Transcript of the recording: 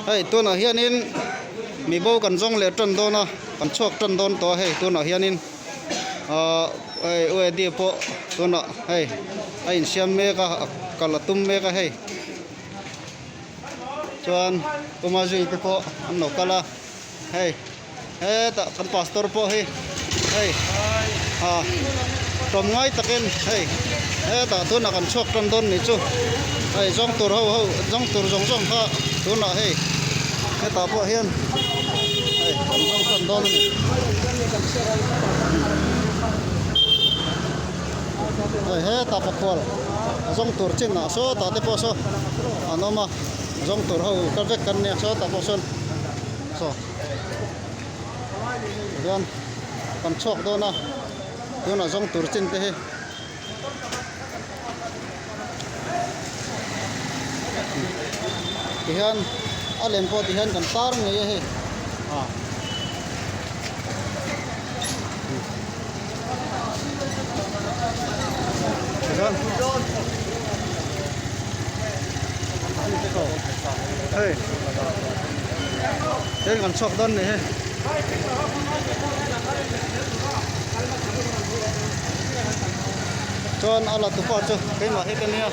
Hei tunah hianin mi bo kan zawng leh tan dawn a kan chhuak tan dawn tawh a hei tunah hianin ahh hei u Eddie pawh tunah hei a insiam mek a kal a tum mek a hei chuan Umazui te pawh an lo kal a hei. Hetah kan pastor pawh hi hei ah tlawmngai takin hei hetah tunah kan chhuak tan dawn nih chu hei zawng tur ho ho zawng tur zawng zawng kha tunah hei hetah pawh hian hei kan zawng tan dawn a ni. Hei hetah pakhual zawng tur chinah sawtah te pawh saw an awm a zawng tur ho kal vek kan nia sawtah pawh sawn saw. Tihian kan chhuak dawn a tunah zawng tur chin te hi tihian a lem pawh tihian kan tar ngei a hei ah tihian hei. Train kan chhuak dawn nih hi. Chuan a la tupa chu keimah hi ka nia.